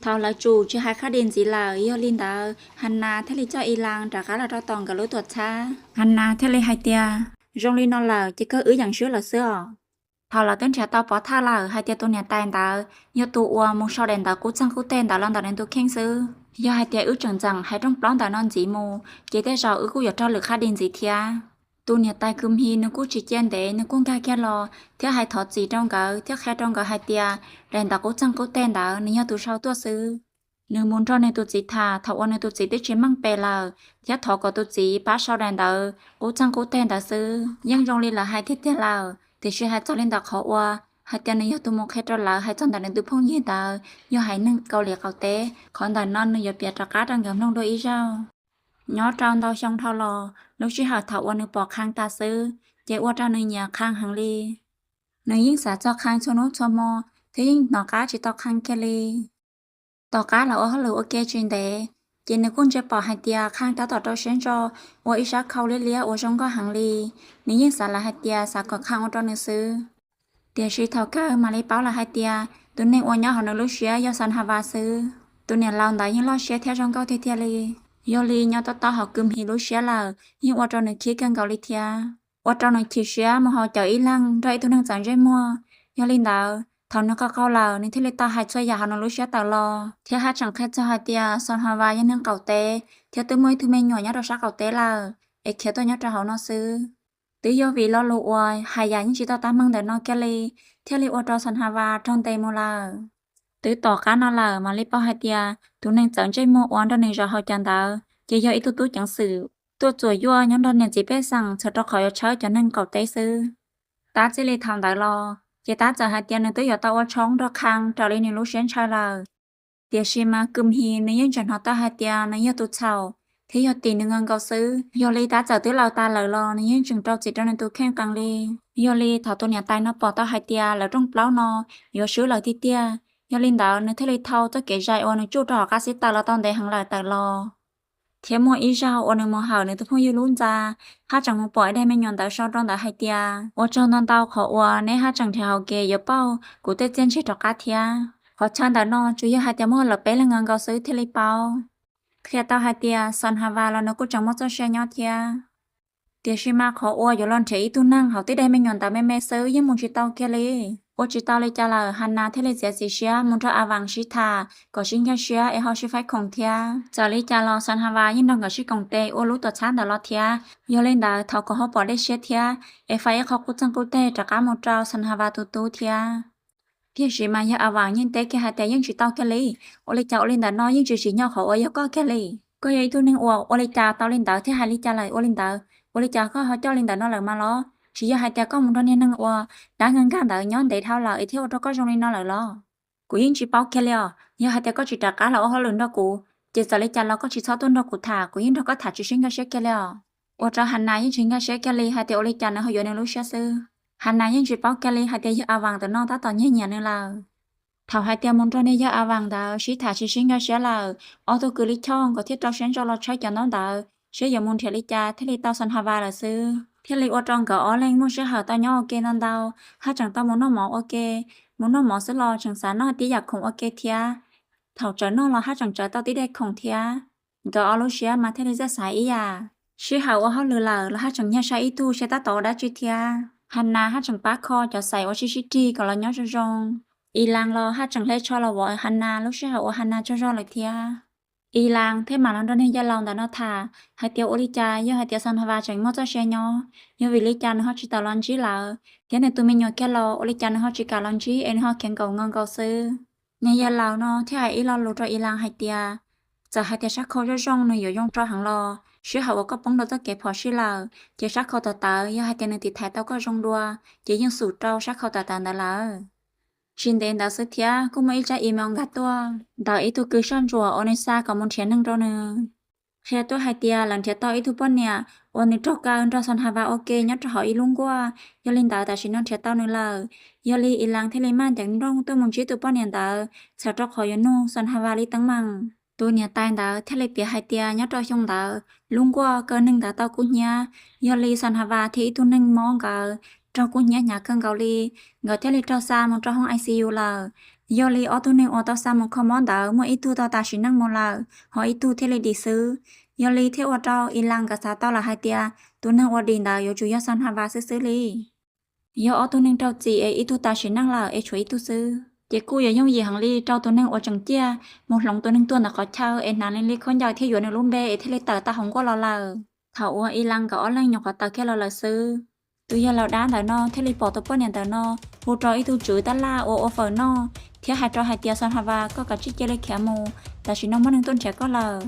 Thaum lawv tsum tsis hais Khab Dis ntxiv lawm, yog li ntawd Hanas thiaj li coj Ilas rov qab los rau tom nkawd lub tuam txhab. Hanas thiaj li hais tias, zoo li no lawm ces kawg wb yeem swb lawm xwb os. Thaum lawv twb nrhiav tau pov thawj lawm hais tias tus niam tais ntawd yog tus uas mus sau daim ntawv qub txeeg qub teg ntawd los ntawm nws tus kheej xwb, yog hais tias wb tseem ntxeem hais rooj plaub ntawm no ntxiv mus ces tej zaum wb kuj yuav raug lwm Khab Dis ntxiv thiab. Tus niam tais Kws Mhi nws kuj tsis cia ntev, nws kuj nkag kiag los thiab hais thov txim rau nkawd thiab qhia rau nkawd hais tias daim ntawv qub txeeg qub teg ntawd nws yog tus sau tuaj xwb. Nws mus nrog nws tus txiv tham thaum uas nws tus txiv twb tsis meej pem lawm thiab thov kom tus txiv pab sau daim ntawv qub txeeg qub teg ntawd xwb. Yeej zoo li lawv hais tiag tiag lawm, tiam sis hais txog li ntawm qhov uas hais tias nws yog tus mus qhia rau lawv hais txog ntawm nws tus phooj ywg ntawd yog haiv neeg Kaus Lim qaum teb, qhov ntawm no nws yuav piav rov qab rau nkawd mloog dua ib zaug. Nyob rau ntau xyoo dhau los, lub sij hawm thaum uas nws pom Khang tas xwb ces ua rau nws nyiam Khang heev li. Nws yeej xav txog Khang txhua hnub txhua hmo thiab yeej hnov qab tsis tau Khang kiag li. Tom qab lawv ua hauj lwm ua ke tsis ntev, ces nws kuj ntsia pom hais tias Khang tab tom rau siab ntso ua ib sab khau liab liab uas zoo nkauj heev li. Nws yeej xav lawv hais tias xav kom Khang ua rau nws xwb. Tiam sis thaum kawg mam li paub lawm hais tias tus neeg uas nyob hauv nws lub siab yog Xos Has Vas xwb. Tus niam laus ntawd yeej loj siab thiab zoo nkauj tiag tiag li. Yog li nyob tob tob hauv Kws Mhi lub siab lawm yeej ua rau nws khib kawg nkaus li thiab, ua rau nws chim siab mus haus cawv ib leeg nrog ib tug neeg txawv ntsej muag. Yog li ntawd thaum nws qaug qaug lawm nws thiaj li tau hais txhua yam hauv nws lub siab tawm los thiab haj tseem qhia txog hais tias Xos Has Vas yog neeg qaum teb thiab twb muaj ib tug me nyuam nyob rau sab qaum teb lawm es khiav tuaj nyob rau hauv no xwb. Twb yog vim lo lus uas hais yam yeej tsis tau tab meeg ntawm no kiag li thiaj li ua rau Xos Has Vas raug ntes mus lawm. Twb tom qab no lawm mam li paub hais tias tus neeg txawv ntsej muag uas nrog nws zaum haus cawv ntawd ces yog ib tug tub ceev xwm tuaj txuam yuaj nyob nrog niam txiv pej xeem txhawm rau qhov yuav tshawb cov neeg qaum teb xwb. Tab txij li thaum ntawd los ces tab txawm hais tias nws twb yuav tau ua tshoob nrog Khang raws li nws lub siab ntshaw lawm. Tiam sis mas Kws Mhi nws yeej tseem hnov tau hais tias nws yog tus txhaum thiab yog tim nws nkaus nkaus xwb. Yog li tab txawm twb laus tas lawm los nws yeej tseem rau txim rau nws tus kheej qees li. Yog li thaum tus niam tais no pom tau hais tias lawv rooj plaub no yuav swb lawm tiag tiag, yog li ntawd nws thiaj li thau txoj kev zais uas nws tsuj rau hauv qab xib taws los tau ntev heev lawm tawm los. Thiab muaj ib zaug uas nws mus hawm nws tus phooj ywg lub ntxa, haj tseem mus pom ib daim me nyuam ntawv sau rau ntawd hais tias, ua tsaug ntau ntau qhov uas neb haj tseem nrhiav hauv kev yuav pauj kuv tej txiaj ntsig rov qab thiab. Qhov chaw ntawm no tsuas yog hais tias muaj lawv peb leeg nkaus nkaus xwb thiaj li paub. Qhia tau hais tias Xos Has Vas los nws kuj tseem muaj txoj sia nyob thiab. Tiam sis mas qhov uas yuav los nrhiav ib tug neeg hauv tib daim me nyuam ntawv me me xwb yeej mus tsis tau kiag li. Ua tsis tau li cas lawm Has Nas thiaj li txiav txim siab mus nrog A Vaas sib tham kom sib nkag siab es ho sib faib khoom thiab. Txawm li cas los Xos Has Vas yeej nrog nkawd sib koom tes ua lub tuam txhab ntawd los thiab. Yog li ntawd thov kom ho pom dej siab thiab es faib ib qho qub txeeg qub teg rov qab mus rau Xos Has Vas tus tub thiab. Tiam sis mas yawg A Vaas yeej teb kiag hais tias yeej tsis tau kiag li. Ua li cas ua li ntawd no yeej tsis tsim nyog qhov uas yog koj kiag li. Koj yog ib tug neeg uas ua li cas tau li ntawd thiab hais li cas lawm ua li ntawd. Ua li cas koj ho coj li ntawd no lawm mas los? Tsis yog hais tias koj mus nrog niag neeg uas dab nkag nkag ntawd nyob ntev dhau lawm es thiaj ua rau koj zoo li no lawm los? Kuv yeej tsis paub kiag li os. Yog hais tias koj tsis rov qab los ua hauj lwm nrog kuv ces txawm li cas los koj tsis txhob tuaj nrog kuv tham, kuv yeej nrog koj tham tsis sib nkag siab kiag li os. Ua rau Has Nas yeej tsis nkag siab kiag li hais tias ua li cas nws ho yuav nws lub siab xwb. Has Nas yeej tsis paub kiag li hais tias yawg A Vaas ntawm no tab tom nyiag nyiam nws lawm. Thaum hais tias mus nrog niag yawg A Vaas ntawd sib tham tsis sib nkag siab lawm, ob tug kwv Lis Choj nkawd thiaj rau siab ntso los tshawb cov ntaub ntawv saib yuav mus nrhiav li cas thiaj li tau Xos Has Vas lawm xwb. Thiaj li ua rau nkawd ob leeg muaj sij hawm tau nyob ua ke ntau ntau. Haj tseem tau mus noj mov ua ke, mus noj mov xwb los tseem xav noj tib yam khoom ua ke thiab. Thaum tsawv noj los haj tseem tsawv tau tib daim khoom thiab. Nkawd ob lub siab mas thiaj li txawj xav ib yam. Sij hawm ua hauj lwm lawm los haj tseem nyiag saib ib tug saib tab tom ua dab tsi thiab. Has Nas haj tseem pab kho cov xaiv uas sib sib rig kom los nyob zoo zoo. Ib Laas los haj tseem hle tsho los vov Has Nas lub sij hawm uas Has Nas tsaug zog lawm thiab. Ib Laas thiaj mam los nrog niag yawg laus ntawm no tham hais tias ua li cas yog hais tias Xos Has Vas tseem muaj txoj sia nyob, yog vim li cas nws ho tsis tawm los ntsib lawv thiab nws tus me nyuam kiag los ua li cas nws ho tsis kam los ntsib es nws ho khiav nkaum nkaus nkaus xwb. Niag yawg laus no thiaj hais ib lo lus rau Ib Laas hais tias, txawm hais tias sab khau zoo zoo nws yuav zoo rau heev los sij hawm uas koj poob rau txoj kev phom sij lawm ces sab khau tawv tawv yog hais tias nws tiv thaiv tau koj zoo dua ces yeej xum rau sab khau tawv tawv ntawd lawm. Tsis ntev ntawd xwb thiab kuj muaj ib tsab email nkag tuaj ntawm ib tug kws soj ntsuam uas nws xa kom mus nrhiav neeg rau nws. Qhia tuaj hais tias lawv nrhiav tau ib tug poj niam uas nws raug kaw nrog Xos Has Vas ua ke nyob rau hauv ib lub nkuaj, yog li ntawd tam sim no nrhiav tau nws lawm. Yog li Ib Laas thiaj li maj ncees nrooj tuaj mus ntsib tus poj niam ntawd txhawm rau qhov yuav nug Xos Has Vas li teeb meem. Tus niam tais ntawd thiaj li piav hais tias nyob rau xyoo ntawd lub nkuaj kaw neeg ntawd tau kub hnyiab, yog li Xos Has Vas thiab ib tug neeg mob nkawd raug kub hnyiab hnyav kawg nkaus li, nkawd thiaj li raug xa mus rau hoob I C U lawm. Yog li ob tug neeg uas tau xa mus kho mob ntawd muaj ib tug tau tas sim neej mus lawm, ho ib tug thiaj li dim xwb. Yog li thiaj ua rau Ilas nkawd xav tau lawm hais tias tus neeg uas dim ntawd yuav tsum yog Xas Has Vas xwb xwb li. Yog ob tug neeg raug txim es ib tug tas sim neej lawm es tshuav ib tug xwb, ces kuj yuav yooj yim heev li rau tus neeg uas tseem ciaj mus hloov tus neeg tuag ntawd qhov chaw es hnav li khaub ncaws thiab yuav nws lub npe es thiaj li tawm tau hauv nkuaj los lawm. Thaum uas Ilas nkawd ob leeg nyuam qhuav tawm kiag los lawm xwb, tus yawg laus dab ntawm no thiaj li pom tus poj niam ntawm no hu rau ib tug tswv tab laj uas ua fawm noj thiab hais rau hais tias, Xas Has Vas, koj kav tsij cia li khiav mus, tam sim no muaj neeg tuaj nrhiav koj lawm.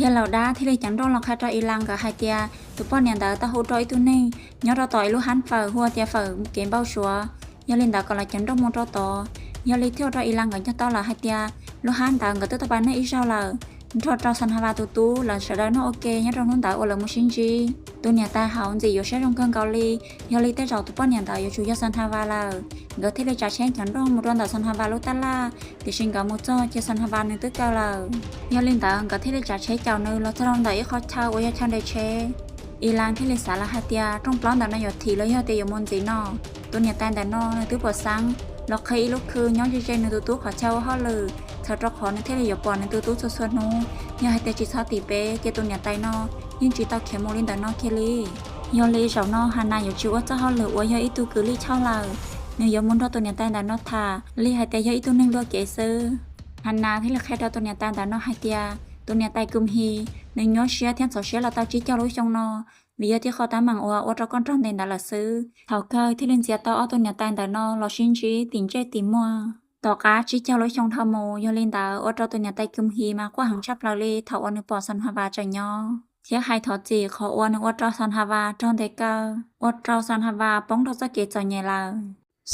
Yawg laus dab thiaj li ceev nrooj los qhia rau Ilas nkawd hais tias tus poj niam ntawd tau hu rau ib tug neeg nyob rau tom ib lub hab fawm hu tias fawm kev npau suav. Yog li ntawd kom lawv ceev nrooj mus rau tod. Yog li thiaj ua rau Ilas nkawd nco tau lawm hais tias lub hab ntawd nkawd twb tau pab neeg ib zaug lawm, nrog rau Xas Has Vas tus tub lawv sawv daws noj ua ke nyob rau hnub ntawd uas lawv mus sib ntsib. Tus niam tais hauv ntxim yuav siab zoo kawg nkaus li, yog li tej zaum tus poj niam ntawd yuav tsum yog Xas Has Vas lawm. Nkawd thiaj li tsav tsheb ceev nrooj mus rau ntawm Xas Has Vas lub tab laj, tiam sis nkawd mus txog ces Xas Has Vas nws twb kaw lawm. Yog li ntawd nkawd thiaj li tsav tsheb caum nws los txog rau ntawm ib qho chaw uas yog chaw nres tsheb. Ilas thiaj li xav lawm hais tias rooj plaub ntawm no yuav thim los yog tias yuav mus ntxiv no. Tus niam tais ntawm no nws twb pom xeeb los qhib ib lub khw nyob ze ze nws tus tub qhov chaw ua hauj lwm, txhawm rau qhov nws thiaj li yuav pom nws tus tub txhua txhua hnub. Yog hais tias tsis txhob tim peb ces tus niam tais no yeej tsis tau khiav mus li ntawm no kiag li. Yog li zaum no Has Nas yuav tsis ua txoj hauj lwm uas yog ib tug kws lij choj lawm, nws yuav mus nrog tus niam tais ntawm no tham li hais tias yog ib tug neeg luag kev xwb. Has Nas thiaj li qhia rau tus niam tais ntawm no hais tias tus niam tais Kws His nws nyuaj siab thiab ntxhov siab los tau tsib caug lub xyoo no, vim yog tib qho teeb meem uas ua rau koj raug ntes ntawd lawm xwb. Thaum kawg thiaj li ntxias tau ob tug niam tais ntawm no los sib ntsib tim ntsej tim muag. Tom qab tsib caug lub xyoo dhau mus, yog li ntawd ua rau tus niam tais Kws His mas quaj heev tshaj plaws li thaum uas nws pom Xas Has Vas tseem nyob thiab hais thov txim qhov uas nws ua rau Xas Has Vas raug ntes kaw, ua rau Xas Has Vas poob rau txoj kev txom nyem lawm.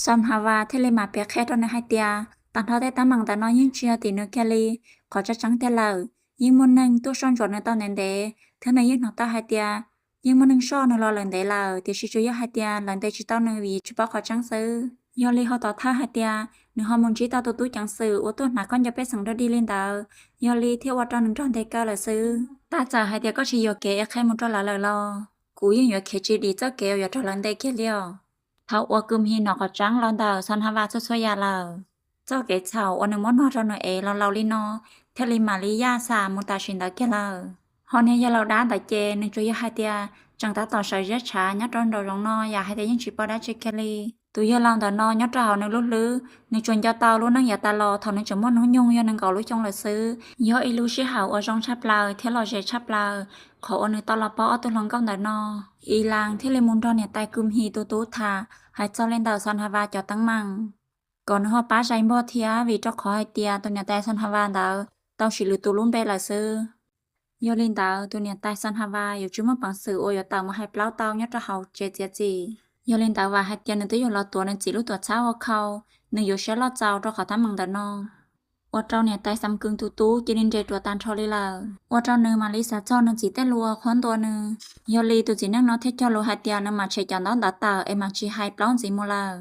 Xas Has Vas thiaj li mam piav qhia rau nws hais tias tag nrho tej teeb meem ntawm no yeej tsis yog tim nws kiag li. Qhov tseeb tseeb tiag lawm, yeej muaj neeg tuaj soj ntsuam nws tau ntev ntev thiab nws yeej hnov tau hais tias yeej muaj neeg soj nws los lawm ntev lawm, tiam sis tsuas yog hais tias lawv ntes tsis tau nws vim tsis paub qhov tseeb xwb. Yog li ho tau thawj hais tias nws ho mus ntsib tau tus tub ceev xwm uas tuaj hnav khaub ncaws pej xeem dog dig li ntawd, yog li thiaj ua rau nws raug ntes kaw lawm xwb. Tab txawm hais tias koj tsis yuam kev es qhia mus rau lawv lawm los kuv yeej yuav khiav tsis dim txoj kev uas yuav raug lawv ntes kiag li os. Thaum uas Kws His hnov qhov tseeb los ntawm Xas Has Vas txhua txhua yam lawm, txoj kev txhaum uas nws muab nog rau nws ev los laus li no thiaj li mam li yaj xam mus tam sim ntawd kiag lawm. Ho niag yawg laus dab ntawd ces nws tsuas yog hais tias tseem tab tom sawv ziab tshav nyob rau nraum zoov no yam hais tias yeej tsis paub dab tsi kiag li. Tus yawg laus ntawm no nyob rau hauv nws lub hlwb, nws tsuas nco tau lub neej yav tas los thaum nws tseem muaj hnub nyoog yog nees nkaum lub xyoo lawm xwb. Yog ib lub sij hawm uas zoo tshaj plaws thiab lom zem tshaj plaws qhov uas nws tau los paub ob tug hluas nkauj ntawm no. Ilas thiaj li mus nrog niam tais Kws His tus tub tham hais txog li ntawm Xas Has Vas cov teeb meem, kom nws ho pab zais npog thiab, vim rau qhov hais tias tus niam tais Xas Has Vas ntawd tau sim lwm tus lub npe lawm xwb. Yog li ntawd tus niam tais Xas Has Vas yuav tsis muaj peev xwm uas yuav tawm mus hais plaub tau nyob rau hauv tsev txiav txim. Yog li ntawd vam hais tias nws twb yuav los tuav nws txiv lub tuam txhab ua khau, nws yuav siab loj txaus rau qhov teeb meem ntawm no. Ua rau niam tais Xas Kws tus tub cia li nres ruam tag nrho li lawm, ua rau nws mam li xav txog nws txiv tej lus uas qhuab ntuas nws. Yog li tus txiv neej no thiaj cog lus hais tias nws mam tshem cov ntaub ntawv tawm es mam tsis hais plaub ntxiv mus lawm.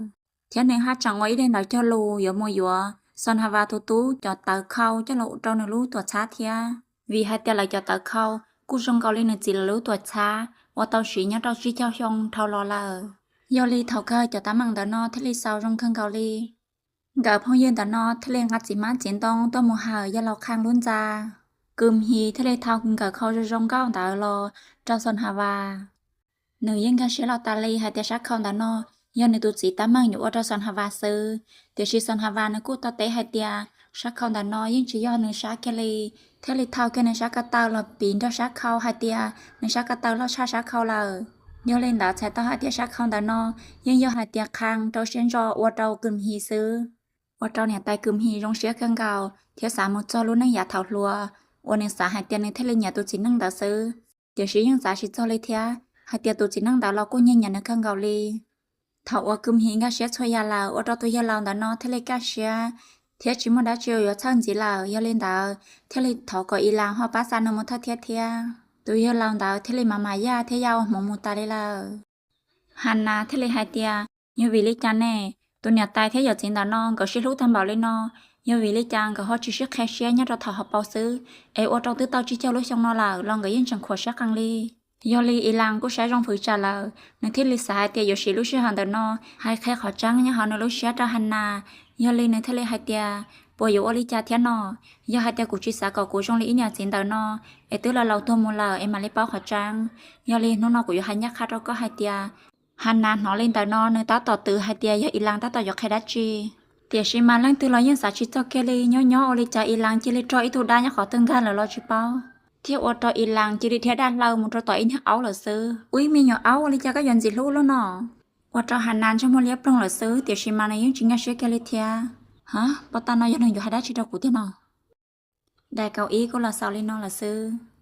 Thiab nws haj tseem ua ib daim ntawv cog lus yuav mus yuav Xas Has Vas tus tub cov tawv khau coj los rau nws lub tuam txhab thiab, vim hais tias lawv cov tawv khau kuj zoo nkaus li nws txiv lawv lub tuam txhab uas tau siv nyob rau tsib caug xyoo dhau los lawm. Yog li thaum kawg cov teeb meem ntawm no thiaj li xaus zoo kawg nkaus li. Nkawd phooj ywg ntawm no thiaj li nqa txiv hmab txiv ntoo tuaj mus hawm yawg laus Khaj lub ntxa. Kws His thiaj li thau nkawm khau zoo zoo nkauj ntawd los rau Xas Has Vas. Nws yeej nkag siab los tas li hais tias sab khau ntawd no yog nws tus txiv teeb meem yuav ua rau Xas Has Vas xwb, tiam sis Xas Has Vas nws kuj tau teb hais tias sab khau ntawm no yeej tsis yog nws sab kiag li, thiaj li thau kiag nws sab ko taw los piv nrog sab khau hais tias nws sab ko taw loj tshaj sab khau lawm. Yog li ntawd txhais tau hais tias sab khau ntawm no yeej yog hais tias Khaj rau siab ntso ua rau Kws His xwb. Ua rau niam tais Kws His zoo siab kawg nkaus thiab xav mus txog lub neej yav thaum hluas uas nws xav hais tias nws thiaj li nyiam tus txiv neej ntawd xwb, tiam sis yeej xav tsis txog li thiab hais tias tus txiv neej ntawd los kuj nyiag nyiam nws kawg nkaus li. Thaum uas Kws His nkag siab txhua yam lawm ua rau tus yawg laus ntawm no thiaj li kaj siab, thiab tsis muaj dab tsi uas yuav txhawj ntxiv lawm. Yog li ntawd thiaj li thov kom Ilas ho pab xa nws mus thawj thiab thiab. Tus yawg laus ntawd thiaj li mam mam yaj thiab yaj ua hmoov mus tas li lawm. Has Nas thiaj li hais tias, yog vim li cas ne? Tus niam tais thiab yawm txiv ntawm no nkawd sib hlub tag npaum li no, yog vim li cas nkawd ho tsis sib qhia siab nyob rau thaum hauv paus xwb, es ua rau twb tau tsib caug lub xyoo no lawm los nkawd yeej tseem khuam siab qees li. Yog li Ilas kuj saib zoo fwv tsam lawm, nws thiaj li xav hais tias yuav siv lub sij hawm ntawm no hais qhia qhov tseeb nyob hauv nws lub siab rau Has Nas, Yog li nws thiaj li hais tias, puas yuav ua li cas thiab no? Yog hais tias kuv tsis xav kom kuv zoo li ib niam txiv ntawm no, es twb laus laus tuag mus lawm es mam li paub qhov tseeb. Yog li hnub no kuv yuav hais ncaj qha rau koj hais tias, Hanas hnov li ntawm no nws tab tom twv hais tias yog Ilas tab tom yuav qhia dab tsi. Tiam sis mas leej twg los yeej xav tsis txog kiag li, nyob nyob ua li cas Ilas cia li raug ib tug dab nyob qhov twg nkag lawm los tsis paub, thiab ua rau Ilas cia li dhia daj hlaw mus rau tom ib niag aub lawm xwb. Ub, me nyuam aub, ua li cas koj yuav ntxim hlub luaj no? Ua rau Hanas ntsej muag liab ploog lawm xwb, tiam sis mas nws yeej tsis nkag siab kiag li thiab. Ha, pov tag no yog nws yuav hais dab tsi rau kuv tiag no? Daim kaum ib kuj los xaus li no lawm xwb.